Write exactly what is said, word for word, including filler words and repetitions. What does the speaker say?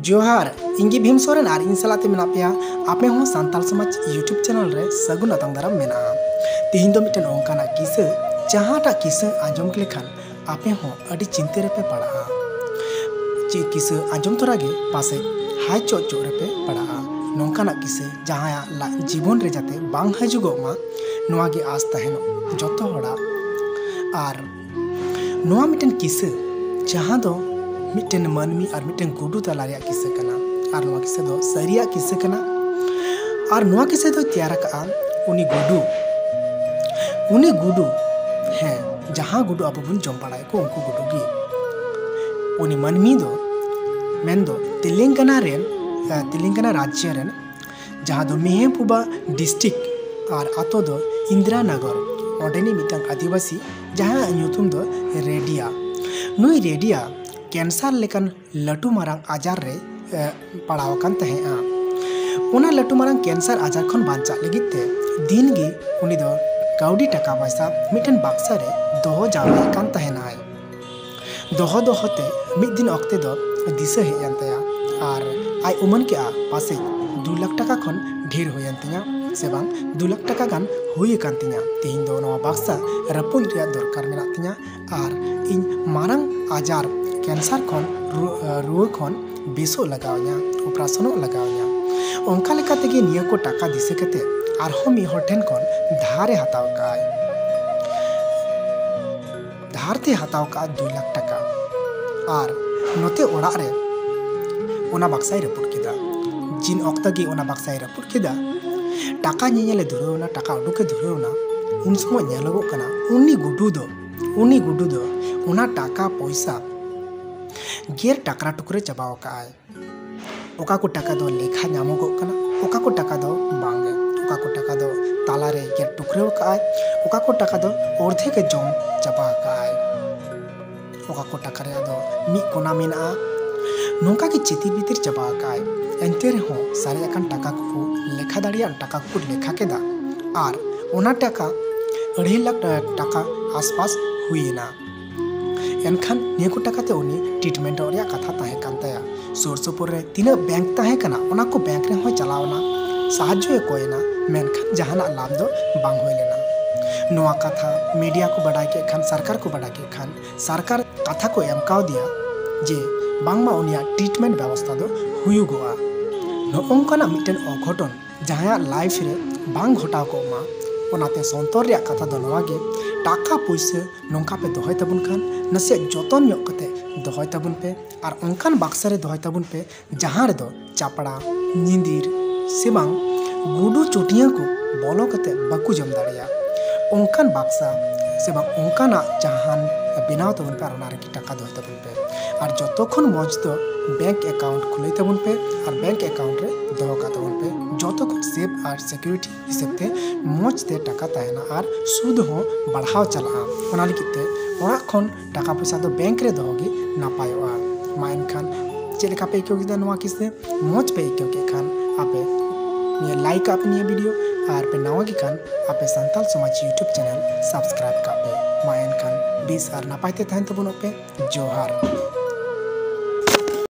ᱡᱚᱦᱟᱨ, ᱤᱧ ᱜᱮ ᱵᱷᱤᱢ ᱥᱚᱨᱮᱱ ᱟᱨ ᱤᱧ ᱥᱟᱞᱟᱜ ᱛᱮ ᱢᱮᱱᱟᱜ ᱯᱮᱭᱟ ᱟᱯᱮ ᱦᱚᱸ ᱥᱟᱱᱛᱟᱲ ᱥᱚᱢᱟᱡᱽ YouTube ᱪᱮᱱᱮᱞ ᱨᱮ ᱥᱟᱹᱜᱩᱱ ᱟᱛᱟᱝ ᱫᱟᱨᱟᱢ ᱢᱮᱱᱟᱜᱼᱟ᱾ ᱛᱤᱦᱤᱧ ᱫᱚ ᱢᱤᱫᱴᱮᱱ ᱚᱱᱠᱟᱱᱟᱜ ᱠᱤᱥᱟᱹ, ᱡᱟᱦᱟᱸᱴᱟᱜ ᱠᱤᱥᱟᱹ ᱟᱸᱡᱚᱢ ᱞᱮᱠᱷᱟᱱ ᱟᱯᱮ ᱦᱚᱸ ᱟᱹᱰᱤ ᱪᱤᱱᱛᱟᱹ ᱨᱮᱯᱮ ᱯᱟᱲᱟᱜᱼᱟ᱾ ᱪᱮᱫ ᱠᱤᱥᱟᱹ ᱟᱸᱡᱚᱢ ᱛᱚᱨᱟ ᱜᱮ ᱯᱟᱥᱮᱡ ᱦᱟᱭ ᱪᱚᱜ ᱪᱚᱜ ᱨᱮᱯᱮ ᱯᱟᱲᱟᱜᱼᱟ᱾ ᱱᱚᱝᱠᱟᱱᱟᱜ ᱠᱤᱥᱟᱹ ᱡᱟᱦᱟᱸᱭᱟᱜ ᱞᱟ- ᱡᱤᱵᱚᱱ ᱨᱮ ᱡᱟᱛᱮ ᱵᱟᱝ ᱦᱤᱡᱩᱜᱚᱜ ᱢᱟ, ᱱᱚᱣᱟ ᱜᱮ ᱟᱸᱥ ᱛᱟᱦᱮᱱᱚᱜ ᱡᱚᱛᱚ ᱦᱚᱲᱟᱜ᱾ ᱟᱨ ᱱᱚᱣᱟ ᱢᱤᱫᱴᱮᱱ ᱠᱤᱥᱟᱹ, ᱡᱟᱦᱟᱸ ᱫᱚ ᱢᱤᱫᱴᱮᱱ ᱢᱟᱹᱱᱢᱤ ᱟᱨ ᱢᱤᱫᱴᱮᱱ ᱜᱩᱰᱩ ᱛᱟᱞᱟ ᱨᱮᱭᱟᱜ ᱠᱤᱥᱟᱹ ᱠᱟᱱᱟ᱾ ᱟᱨ ᱱᱚᱣᱟ ᱠᱤᱥᱟᱹ ᱫᱚ ᱥᱟᱹᱨᱤᱭᱟᱜ ᱠᱤᱥᱟᱹ ᱠᱟᱱᱟ᱾ ᱟᱨ ᱱᱚᱣᱟ ᱠᱤᱥᱟᱹ ᱫᱚᱭ ᱛᱮᱭᱟᱨ ᱟᱠᱟᱫᱼᱟ ᱩᱱᱤ ᱜᱩᱰᱩ᱾ ᱩᱱᱤ ᱜᱩᱰᱩ, ᱦᱮᱸ, ᱡᱟᱦᱟᱸ ᱜᱩᱰᱩ ᱟᱵᱚ ᱵᱚᱱ ᱡᱚᱢ ᱵᱟᱲᱟᱭᱮᱫ ᱠᱚ, ᱩᱱᱠᱩ ᱜᱩᱰᱩ ᱜᱮ᱾ ᱩᱱᱤ ᱢᱟᱹᱱᱢᱤ ᱫᱚ, ᱢᱮᱱᱫᱚ ᱛᱮᱞᱮᱝᱜᱟᱱᱟ ᱨᱮᱱ, ᱮ, ᱛᱮᱞᱮᱝᱜᱟᱱᱟ ᱨᱟᱡᱽᱡᱚ ᱨᱮᱱ, ᱡᱟᱦᱟᱸ ᱫᱚ ᱢᱮᱦᱮᱯᱩᱵᱟ ᱰᱤᱥᱴᱨᱤᱠᱴ ᱟᱨ ᱟᱛᱳ ᱫᱚ ᱤᱱᱫᱨᱟᱱᱚᱜᱚᱨ, ᱚᱸᱰᱮᱱᱤᱡ ᱢᱤᱫᱴᱟᱝ ᱟᱹᱫᱤᱵᱟᱹᱥᱤ, ᱡᱟᱦᱟᱸᱭᱟᱜ ᱧᱩᱛᱩᱢ ᱫᱚ ᱨᱮᱰᱤᱭᱟ᱾ ᱱᱩᱭ ᱨᱮᱰᱤᱭᱟ ᱠᱮᱱᱥᱟᱨ ᱞᱮᱠᱟᱱ ᱞᱟᱹᱴᱩ ᱢᱟᱨᱟᱝ ᱟᱡᱟᱨ ᱨᱮ, ᱮ, ᱯᱟᱲᱟᱣ ᱟᱠᱟᱱ ᱛᱟᱦᱮᱸᱫᱼᱟ᱾ ᱚᱱᱟ ᱞᱟᱹᱴᱩ ᱢᱟᱨᱟᱝ ᱠᱮᱱᱥᱟᱨ ᱟᱡᱟᱨ ᱠᱷᱚᱱ ᱵᱟᱧᱪᱟᱜ ᱞᱟᱹᱜᱤᱫ ᱛᱮ ᱫᱤᱱ ᱜᱮ ᱩᱱᱤ ᱫᱚ ᱠᱟᱹᱣᱰᱤ ᱴᱟᱠᱟ ᱯᱚᱭᱥᱟ ᱢᱤᱫᱴᱮᱱ ᱵᱟᱠᱥᱟ ᱨᱮ ᱫᱚᱦᱚ ᱡᱟᱣᱨᱟᱭᱮᱫ ᱠᱟᱱ ᱛᱟᱦᱮᱱᱟᱭ᱾ ᱫᱚᱦᱚ ᱫᱚᱦᱚ ᱛᱮ ᱢᱤᱫ ᱫᱤᱱ ᱚᱠᱛᱮ ᱫᱚ ᱫᱤᱥᱟᱹ ᱦᱮᱡ ᱮᱱ ᱛᱟᱭᱟ ᱟᱨ ᱟᱡ ᱩᱢᱟᱹᱱ ᱠᱮᱜᱼᱟ, ᱯᱟᱥᱮᱡ ᱫᱩ ᱞᱟᱠᱷ ᱴᱟᱠᱟ ᱠᱷᱚᱱ ᱰᱷᱮᱨ ᱦᱩᱭᱮᱱ ᱛᱤᱧᱟ ᱥᱮ ᱵᱟᱝ ᱫᱩ ᱞᱟᱠᱷ ᱴᱟᱠᱟ ᱜᱟᱱ ᱦᱩᱭ ᱟᱠᱟᱱ ᱛᱤᱧᱟ᱾ ᱛᱮᱦᱮᱧ ᱫᱚ ᱱᱚᱣᱟ ᱵᱟᱠᱥᱟ ᱨᱟᱹᱯᱩᱫ ᱨᱮᱭᱟᱜ ᱫᱚᱨᱠᱟᱨ ᱢᱮᱱᱟᱜ ᱛᱤᱧᱟ ᱟᱨ ᱤᱧ ᱢᱟᱨᱟᱝ ᱟᱡᱟᱨ ᱠᱮᱱᱥᱟᱨ ᱠᱷᱚᱱ ᱨᱩ-, ᱨᱩᱣᱟᱹ ᱠᱷᱚᱱ ᱵᱮᱥᱚᱜ ᱞᱟᱜᱟᱣ ᱤᱧᱟ, ᱚᱯᱟᱨᱮᱥᱚᱱᱚᱜ ᱞᱟᱜᱟᱣ ᱤᱧᱟ᱾ ᱚᱱᱠᱟ ᱞᱮᱠᱟ ᱛᱮᱜᱮ ᱱᱤᱭᱟᱹ ᱠᱚ ᱴᱟᱠᱟ ᱫᱤᱥᱟᱹ ᱠᱟᱛᱮ ᱟᱨᱦᱚᱸ ᱢᱤᱫ ᱦᱚᱲ ᱴᱷᱮᱱ ᱠᱷᱚᱱ ᱫᱷᱟᱨᱮ ᱦᱟᱛᱟᱣ ᱠᱟᱜᱼᱟᱭ᱾ ᱫᱷᱟᱨ ᱛᱮ ᱦᱟᱛᱟᱣ ᱠᱟᱜᱼᱟ ᱫᱩᱭ ᱞᱟᱠᱷ ᱴᱟᱠᱟ᱾ ᱟᱨ ᱱᱚᱛᱮ ᱚᱲᱟᱜ ᱨᱮ ᱚᱱᱟ ᱵᱟᱠᱥᱟᱭ ᱨᱟᱹᱯᱩᱫ ᱠᱮᱫᱟ᱾ ᱡᱤᱱ ᱚᱠᱛᱚ ᱜᱮ ᱚᱱᱟ ᱵᱟᱠᱥᱟᱭ ᱨᱟᱹᱯᱩᱫ ᱠᱮᱫᱟ᱾ ᱴᱟᱠᱟ ᱧᱮᱧᱮᱞᱮ ᱫᱷᱩᱨᱟᱹᱣ ᱮᱱᱟ, ᱴᱟᱠᱟ ᱩᱰᱩᱠᱮ ᱫᱷᱩᱨᱟᱹᱣ ᱮᱱᱟ᱾ ᱩᱱ ᱥᱚᱢᱚᱭ ᱧᱮᱞᱚᱜᱚᱜ ᱠᱟᱱᱟ ᱩᱱᱤ ᱜᱩᱰᱩ ᱫᱚ, ᱩᱱᱤ ᱜᱩᱰᱩ ᱫᱚ ᱚᱱᱟ ᱴᱟᱠᱟ ᱯᱚᱭᱥᱟ ᱜᱮᱨ ᱴᱟᱠᱨᱟ ᱴᱩᱠᱨᱟᱹ ᱪᱟᱵᱟ ᱟᱠᱟᱫᱼᱟᱭ᱾ ᱚᱠᱟ ᱠᱚ ᱴᱟᱠᱟ ᱫᱚ ᱞᱮᱠᱷᱟ ᱧᱟᱢᱚᱜᱚᱜ ᱠᱟᱱᱟ, ᱚᱠᱟ ᱠᱚ ᱴᱟᱠᱟ ᱫᱚ ᱵᱟᱝᱜᱮ, ᱚᱠᱟ ᱠᱚ ᱴᱟᱠᱟ ᱫᱚ ᱛᱟᱞᱟᱨᱮ ᱜᱮᱫ ᱴᱩᱠᱨᱟᱹᱣ ᱟᱠᱟᱫᱼᱟᱭ, ᱚᱠᱟ ᱠᱚ ᱴᱟᱠᱟ ᱫᱚ ᱚᱨᱫᱷᱮᱠ ᱮ ᱡᱚᱢ ᱪᱟᱵᱟ ᱟᱠᱟᱫᱼᱟᱭ, ᱚᱠᱟ ᱠᱚ ᱴᱟᱠᱟ ᱨᱮᱭᱟᱜ ᱫᱚ ᱢᱤᱫ ᱠᱚᱱᱟ ᱢᱮᱱᱟᱜᱼᱟ᱾ ᱱᱚᱝᱠᱟ ᱜᱮ ᱪᱤᱛᱤᱨ ᱵᱤᱛᱤᱨ ᱪᱟᱵᱟ ᱟᱠᱟᱫᱼᱟᱭ᱾ ᱮᱱᱛᱮ ᱨᱮᱦᱚᱸ ᱥᱟᱨᱮᱡ ᱟᱠᱟᱱ ᱴᱟᱠᱟ ᱠᱚᱠᱚ ᱞᱮᱠᱷᱟ ᱫᱟᱲᱮᱭᱟᱜ ᱴᱟᱠᱟ ᱠᱚᱠᱚ ᱞᱮᱠᱷᱟ ᱠᱮᱫᱟ ᱟᱨ ᱚᱱᱟ ᱴᱟᱠᱟ ᱟᱹᱲᱟᱹᱭ ᱞᱟᱠᱷ ᱴᱟᱠᱟ ᱟᱥᱯᱟᱥ ᱦᱩᱭ ᱮᱱᱟ᱾ ᱮᱱᱠᱷᱟᱱ ᱱᱤᱭᱟᱹ ᱠᱚ ᱴᱟᱠᱟ ᱛᱮ ᱩᱱᱤ ᱴᱨᱤᱴᱢᱮᱱᱴᱚᱜ ᱨᱮᱭᱟᱜ ᱠᱟᱛᱷᱟ ᱛᱟᱦᱮᱸ ᱠᱟᱱ ᱛᱟᱭᱟ᱾ ᱥᱩᱨ ᱥᱩᱯᱩᱨ ᱨᱮ ᱛᱤᱱᱟᱹᱜ ᱵᱮᱝᱠ ᱛᱟᱦᱮᱸ ᱠᱟᱱᱟ, ᱚᱱᱟ ᱠᱚ ᱵᱮᱝᱠ ᱨᱮᱦᱚᱸᱭ ᱪᱟᱞᱟᱣ ᱮᱱᱟ, ᱥᱟᱦᱟᱡᱽᱡᱚᱭ ᱠᱚᱭ ᱮᱱᱟ, ᱢᱮᱱᱠᱷᱟᱱ ᱡᱟᱦᱟᱱᱟᱜ ᱞᱟᱵᱷ ᱫᱚ ᱵᱟᱝ ᱦᱩᱭ ᱞᱮᱱᱟ᱾ ᱱᱚᱣᱟ ᱠᱟᱛᱷᱟ ᱢᱤᱰᱤᱭᱟ ᱠᱚ ᱵᱟᱰᱟᱭ ᱠᱮᱫ ᱠᱷᱟᱱ, ᱥᱚᱨᱠᱟᱨ ᱠᱚ ᱵᱟᱰᱟᱭ ᱠᱮᱫ ᱠᱷᱟᱱ, ᱥᱚᱨᱠᱟᱨ ᱠᱟᱛᱷᱟ ᱠᱚ ᱮᱢ ᱠᱟᱣᱫᱮᱭᱟ ᱡᱮ ᱵᱟᱝᱢᱟ ᱩᱱᱤᱭᱟᱜ ᱴᱨᱤᱴᱢᱮᱱᱴ ᱵᱮᱵᱚᱥᱛᱷᱟ ᱫᱚ ᱦᱩᱭᱩᱜᱚᱜᱼᱟ᱾ ᱱᱚᱜᱼᱚ ᱱᱚᱝᱠᱟᱱᱟᱜ ᱢᱤᱫᱴᱮᱱ ᱚᱜᱷᱚᱴᱚᱱ ᱡᱟᱦᱟᱸᱭᱟᱜ ᱞᱟᱭᱤᱯᱷ ᱨᱮ ᱵᱟᱝ ᱜᱷᱚᱴᱟᱣ ᱠᱚᱜ ᱢᱟ᱾ ᱚᱱᱟᱛᱮ ᱥᱚᱱᱛᱚᱨ ᱨᱮᱭᱟᱜ ᱠᱟᱛᱷᱟ ᱫᱚ ᱱᱚᱣᱟ ᱜᱮ, ᱴᱟᱠᱟ ᱯᱩᱭᱥᱟᱹ ᱱᱚᱝᱠᱟ ᱯᱮ ᱫᱚᱦᱚᱭ ᱛᱟᱵᱚᱱ ᱠᱷᱟᱱ, ᱱᱟᱥᱮᱭᱟᱜ ᱡᱚᱛᱚᱱ ᱧᱚᱜ ᱠᱟᱛᱮ ᱫᱚᱦᱚᱭ ᱛᱟᱵᱚᱱ ᱯᱮ ᱟᱨ ᱚᱱᱠᱟᱱ ᱵᱟᱠᱥᱟ ᱨᱮ ᱫᱚᱦᱚᱭ ᱛᱟᱵᱚᱱ ᱯᱮ, ᱡᱟᱦᱟᱸ ᱨᱮᱫᱚ ᱪᱟᱯᱲᱟ, ᱧᱤᱫᱤᱨ ᱥᱮ ᱵᱟᱝ ᱜᱩᱰᱩ ᱪᱩᱴᱤᱭᱟᱹ ᱠᱚ ᱵᱚᱞᱚ ᱠᱟᱛᱮ ᱵᱟᱠᱚ ᱡᱚᱢ ᱫᱟᱲᱮᱭᱟᱜ᱾ ᱚᱱᱠᱟᱱ ᱵᱟᱠᱥᱟ ᱥᱮ ᱵᱟᱝ ᱚᱱᱠᱟᱱᱟᱜ ᱡᱟᱦᱟᱱ ᱵᱮᱱᱟᱣ ᱛᱟᱵᱚᱱ ᱯᱮ ᱟᱨ ᱚᱱᱟ ᱨᱮᱜᱮ ᱴᱟᱠᱟ ᱫᱚᱦᱚᱭ ᱛᱟᱵᱚᱱ ᱯᱮ᱾ ᱟᱨ ᱡᱚᱛᱚ ᱠᱷᱚᱱ ᱢᱚᱡᱽ ᱫᱚ ᱵᱮᱝᱠ ᱮᱠᱟᱣᱩᱱᱴ ᱠᱷᱩᱞᱟᱹᱭ ᱛᱟᱵᱚᱱ ᱯᱮ ᱟᱨ ᱵᱮᱝᱠ ᱮᱠᱟᱣᱩᱱᱴ ᱨᱮ ᱫᱚᱦᱚ ᱠᱟᱜ ᱛᱟᱵᱚᱱ ᱯᱮ᱾ ᱡᱚᱛᱚ ᱠᱷᱚᱱ ᱥᱮᱯ ᱟᱨ ᱥᱤᱠᱩᱨᱤᱴᱤ ᱦᱤᱥᱟᱹᱵ ᱛᱮ ᱢᱚᱡᱽ ᱛᱮ ᱴᱟᱠᱟ ᱛᱟᱦᱮᱱᱟ ᱟᱨ ᱥᱩᱫ ᱦᱚᱸ ᱵᱟᱲᱦᱟᱣ ᱪᱟᱞᱟᱜᱼᱟ᱾ ᱚᱱᱟ ᱞᱟᱹᱜᱤᱫ ᱛᱮ ᱚᱲᱟᱜ ᱠᱷᱚᱱ ᱴᱟᱠᱟ ᱯᱚᱭᱥᱟ ᱫᱚ ᱵᱮᱝᱠ ᱨᱮ ᱫᱚᱦᱚ ᱜᱮ ᱱᱟᱯᱟᱭᱚᱜᱼᱟ᱾ ᱢᱟ ᱮᱱᱠᱷᱟᱱ ᱪᱮᱫ ᱞᱮᱠᱟ ᱯᱮ ᱟᱹᱭᱠᱟᱹᱣ ᱠᱮᱫᱟ ᱱᱚᱣᱟ ᱠᱤᱥᱟᱹ? ᱢᱚᱡᱽ ᱯᱮ ᱟᱹᱭᱠᱟᱹᱣ ᱠᱮᱫ ᱠᱷᱟᱱ ᱟᱯᱮ ᱱᱤᱭᱟᱹ ᱞᱟᱭᱤᱠ ᱠᱟᱜ ᱯᱮ ᱱᱤᱭᱟᱹ ᱵᱷᱤᱰᱤᱭᱳ, ᱟᱨ ᱯᱮ ᱱᱟᱣᱟ ᱜᱮ ᱠᱷᱟᱱ ᱟᱯᱮ ᱥᱟᱱᱛᱟᱞ ᱥᱚᱢᱟᱡᱽ ᱭᱩᱴᱩᱵᱽ ᱪᱮᱱᱮᱞ ᱥᱟᱵᱥᱠᱨᱟᱭᱤᱵ ᱠᱟᱜ ᱯᱮ᱾ ᱢᱟ ᱮᱱᱠᱷᱟᱱ ᱵᱮᱥ ᱟᱨ ᱱᱟᱯᱟᱭ ᱛᱮ ᱛᱟᱦᱮᱱ ᱛᱟᱵᱚᱱᱚᱜ ᱯᱮ᱾ ᱡᱚᱦᱟᱨ᱾